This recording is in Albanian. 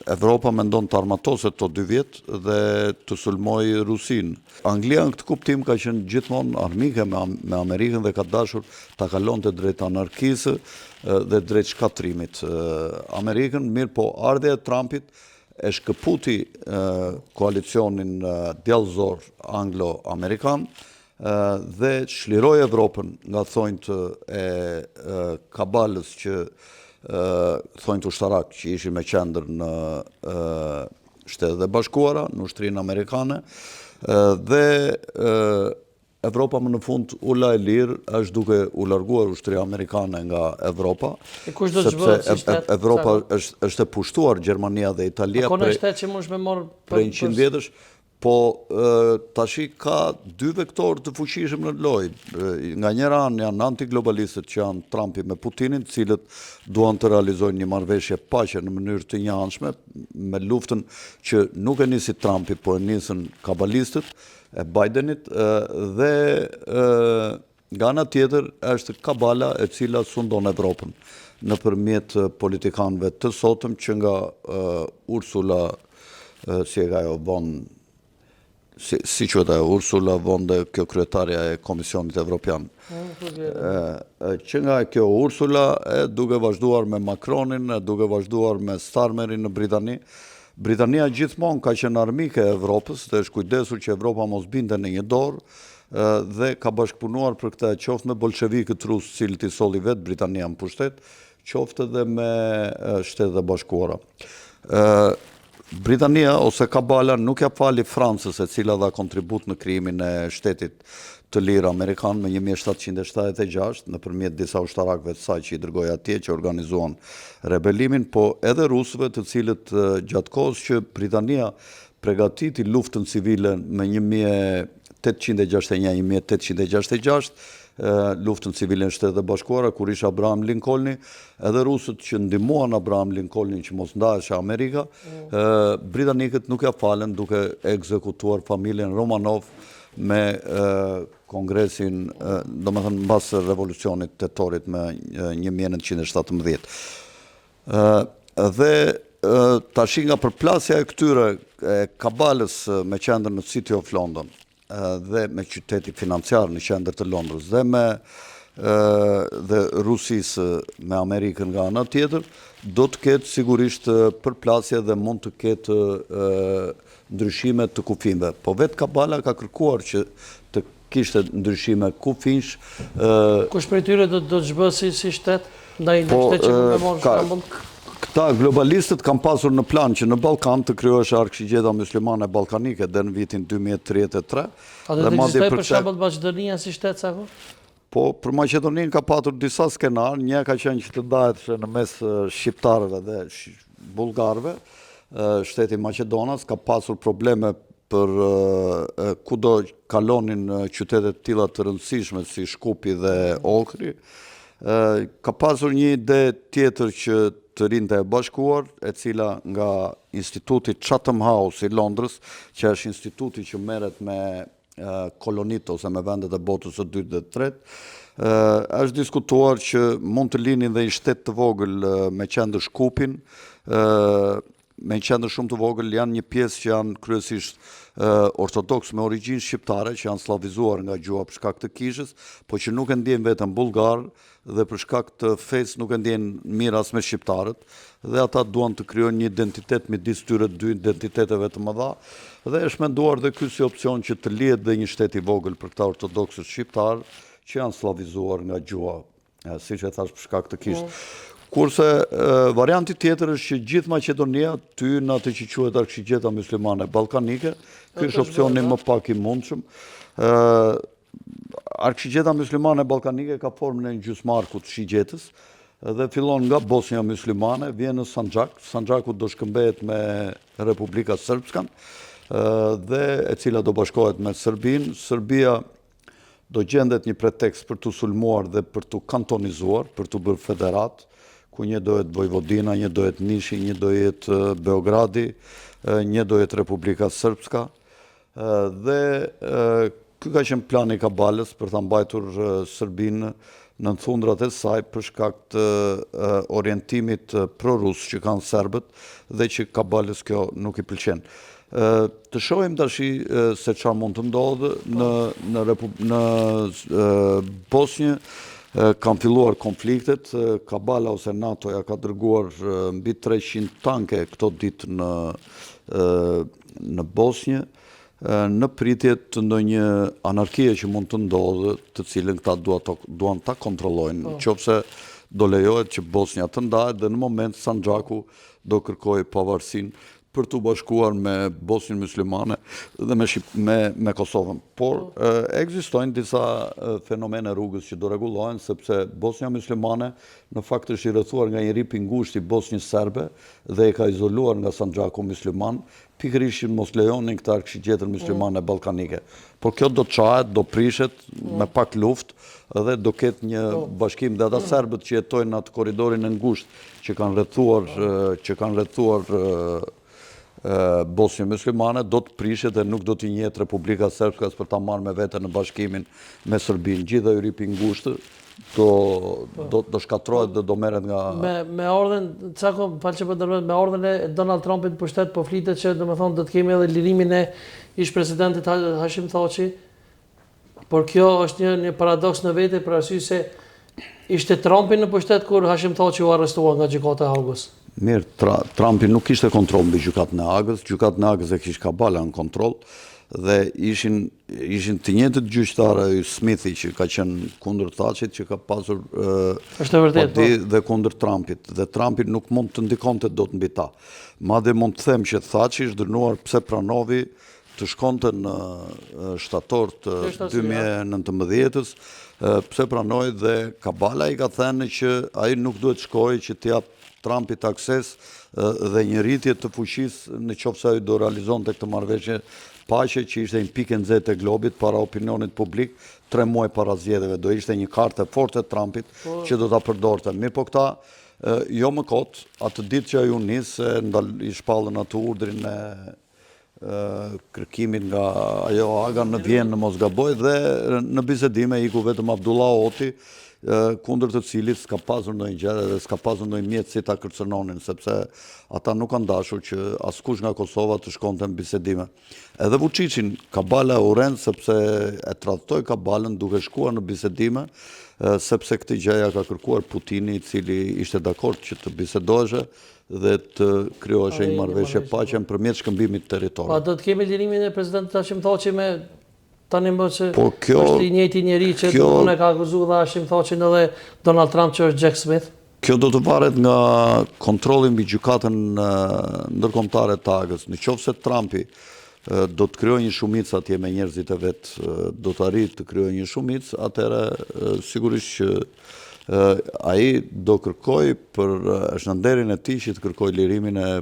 Evropa mendon të armatoset këto dy vjet dhe të sulmojë Rusinë. Anglia në këtë kuptim ka qenë gjithmonë armike me me Amerikën dhe ka dashur ta kalonte drejt anarkisë dhe drejt shkatërrimit Amerikën, mirëpo ardhja e Trumpit e shkëputi koalicionin djallëzor anglo-amerikan dhe çliroi Evropën nga thonjtë e kabalës që thonjtë ushtarak që ishin me qendër në Shtetet e Bashkuara, në ushtrinë amerikane dhe Evropa më në fund u la e lirë, është duke u larguar ushtria amerikane nga Evropa. E kush do të zhbëhet si shtet? Evropa është është e pushtuar Gjermania dhe Italia prej A ka shtet që mund të marrë prej 100 vjetësh, po tashi ka dy vektorë të fuqishëm në lojë. Nga njëra anë janë antiglobalistët që janë Trumpi me Putinin, të cilët duan të realizojnë një marrëveshje paqe në mënyrë të njëanshme me luftën që nuk e nisi Trumpi, po e nisën kabalistët e Bidenit dhe nga ana tjetër është kabala e cila sundon Evropën nëpërmjet politikanëve të sotëm që nga Ursula si e ka ajo von si, si quhet ajo Ursula von der kjo kryetarja e Komisionit Evropian. Mm, që nga kjo Ursula e duke vazhduar me Macronin, e duke vazhduar me Starmerin në Britani, Britania gjithmonë ka qenë armike e Evropës dhe është kujdesur që Evropa mos binte në një dorë dhe ka bashkëpunuar për këtë qoftë me bolshevikët rusë, të cilët i solli vetë Britania në pushtet, qoftë edhe me Shtetet e Bashkuara. Britania ose Kabala nuk ia fali Francës e cila dha kontribut në krijimin e shtetit të lirë amerikan më 1776 nëpërmjet disa ushtarakëve të saj që i dërgoi atje që organizuan rebelimin, po edhe rusëve të cilët gjatë kohës që Britania pregatiti luftën civile më 1861-1866, luftën civile në Shtetet e Bashkuara, kur ishte Abraham Lincolni, edhe rusët që ndihmuan Abraham Lincolnin që mos ndaheshe Amerika, mm. britanikët nuk ia falën duke ekzekutuar familjen Romanov me kongresin, domethënë mbas revolucionit tetorit më 1917. Dhe tashi nga përplasja e këtyre e kabalës me qendër në City of London dhe me qytetin financiar në qendër të Londrës dhe me dhe Rusisë me Amerikën nga ana tjetër, do të ketë sigurisht përplasje dhe mund të ketë ndryshime të kufinjve. Po vetë Kabala ka kërkuar që të kishte ndryshime kufinjsh. Kush prej tyre do të zhbëhet si, si shtet? Ndaj po, shtet që me marrë shembull? Këta globalistët kanë pasur në plan që në Ballkan të krijohej arkëshigjeta muslimane ballkanike deri në vitin 2033. A do të ekzistojë për shembull Maqedonia si shtet sa kohë? Po, për Maqedoninë ka patur disa skenarë, një ka qenë që të ndahet në mes shqiptarëve dhe bullgarëve, shteti maqedonas ka pasur probleme për kudo kalonin qytete të tilla të rëndësishme si Shkupi dhe Ohri. Ka pasur një ide tjetër që të rrinte e bashkuar, e cila nga instituti Chatham House i Londrës, që është instituti që merret me kolonitë ose me vendet e botës së dytë dhe të tretë, është diskutuar që mund të linin dhe një shtet të vogël me qendër Shkupin, me një qendër shumë të vogël, janë një pjesë që janë kryesisht ortodoks me origjinë shqiptare, që janë sllavizuar nga gjuha për shkak të kishës, po që nuk e ndjejnë veten bullgarë, dhe për shkak të fesë nuk e ndjejnë mirë as me shqiptarët dhe ata duan të krijojnë një identitet midis këtyre dy identiteteve të mëdha dhe është menduar dhe ky si opsion që të lihet dhe një shtet i vogël për këta ortodoksët shqiptarë që janë sllavizuar nga gjuha, siç e thashë për shkak të kishës. Mm. Kurse varianti tjetër është që gjithë Maqedonia të hyjë në atë që quhet Arkshigjeta Muslimane Ballkanike, ky është opsioni më pak i mundshëm. Arkshigjeta muslimane ballkanike ka formën e një gjysmarku të shigjetës dhe fillon nga Bosnja muslimane, vjen në Sanxhak, Sanxhaku do shkëmbehet me Republika Srpskan dhe e cila do bashkohet me Serbinë, Serbia do gjendet një pretekst për t'u sulmuar dhe për t'u kantonizuar, për t'u bërë federatë, ku një do jetë Vojvodina, një do jetë Nishi, një do jetë Beogradi, një do jetë Republika Srpska, Dhe ky ka qenë plani i Kabalës për ta mbajtur Serbinë nën thundrat e saj për shkak të orientimit prorus që kanë serbët dhe që Kabalës kjo nuk i pëlqen. Të shohim tashi se çfarë mund të ndodhë në në në Bosnjë kanë filluar konfliktet, Kabala ose NATO-ja ka dërguar mbi 300 tanke këto ditë në në Bosnjë në pritje të ndonjë anarkie që mund të ndodhë, të cilën këta duan ta kontrollojnë, po. Qoftë se do lejohet që Bosnja të ndahet dhe në moment Sanxhaku do kërkojë pavarësinë për t'u bashkuar me Bosnjën muslimane dhe me, me, me Kosovën. Por po. ekzistojnë disa fenomene rrugës që do rregullohen, sepse Bosnja muslimane në fakt është i rrethuar nga një rip i ngushtë i Bosnjës serbe dhe e ka izoluar nga Sanxhaku musliman, pikërisht që mos lejonin këta shigjetën muslimane ballkanike. Por kjo do çahet, do prishet me pak luftë dhe do ketë një po. bashkim dhe ata serbët që jetojnë në atë korridorin e ngushtë që kanë rrethuar që kanë rrethuar Bosnjën muslimane do të prishet dhe nuk do t'i njihet Republika Srpska për ta marrë me vete në bashkimin me Serbinë. Gjithë ai rip i ngushtë do po. do do shkatërrohet dhe do merret nga me me ardhjen Cako më fal që po ndërpres me ardhjen e Donald Trumpit në pushtet po flitet që domethënë do të kemi edhe lirimin e ish presidentit Hashim Thaçi por kjo është një një paradoks në vete për arsye se ishte Trumpi në pushtet kur Hashim Thaçi u arrestua nga gjykata e Hagës. Mirë, tra, Trumpi nuk kishte kontroll mbi gjykatën e Hagës, gjykatën e Hagës e kishte Kabala në kontroll dhe ishin ishin të njëjtët gjyqtarë ai Smithi që ka qenë kundër Thaçit që ka pasur është e vërtetë po. dhe kundër Trumpit dhe Trumpi nuk mund të ndikonte dot mbi ta. Madje mund të them që Thaçi është dënuar pse pranovi të shkonte në shtator të 2019-ës, pse pranoi dhe Kabala i ka thënë që ai nuk duhet shkojë që t'i jap Trumpit akses dhe një rritje të fuqisë në qoftë se ai do realizonte këtë marrëveshje paqe që ishte një pikë e nxehtë e globit para opinionit publik, tre muaj para zgjedhjeve do ishte një kartë e fortë e Trumpit po. që do ta përdorte. Mirëpo këta jo më kot, atë ditë që ai u nis, i shpallën atë urdhrin e kërkimit nga ajo Haga në Vjenë në mos gaboj dhe në bisedime iku vetëm Abdullah Hoti kundër të cilit s'ka pasur ndonjë gjë dhe s'ka pasur ndonjë mjet si ta kërcënonin sepse ata nuk kanë dashur që askush nga Kosova të shkonte në bisedime. Edhe Vuçiçin Kabala e urren sepse e tradhtoi Kabalën duke shkuar në bisedime sepse këtë gjë ja ka kërkuar Putini i cili ishte dakord që të bisedoheshe dhe të krijoheshe një marrëveshje paqe nëpërmjet shkëmbimit të territoreve. Po do të kemi lirimin e presidentit Hashim Thaçi me tani më që po, kjo, është i njëjti njeri që kjo, e ka akuzuar dhe Hashim Thaçin edhe Donald Trump që është Jack Smith. Kjo do të varet nga kontrolli mbi gjykatën ndërkombëtare të Hagës. Në qoftë se Trumpi do të krijojë një shumicë atje me njerëzit e vet, do të arrijë të krijojë një shumicë, atëherë sigurisht që Ai do kërkojë për është në nderin e tij që të kërkojë lirimin e.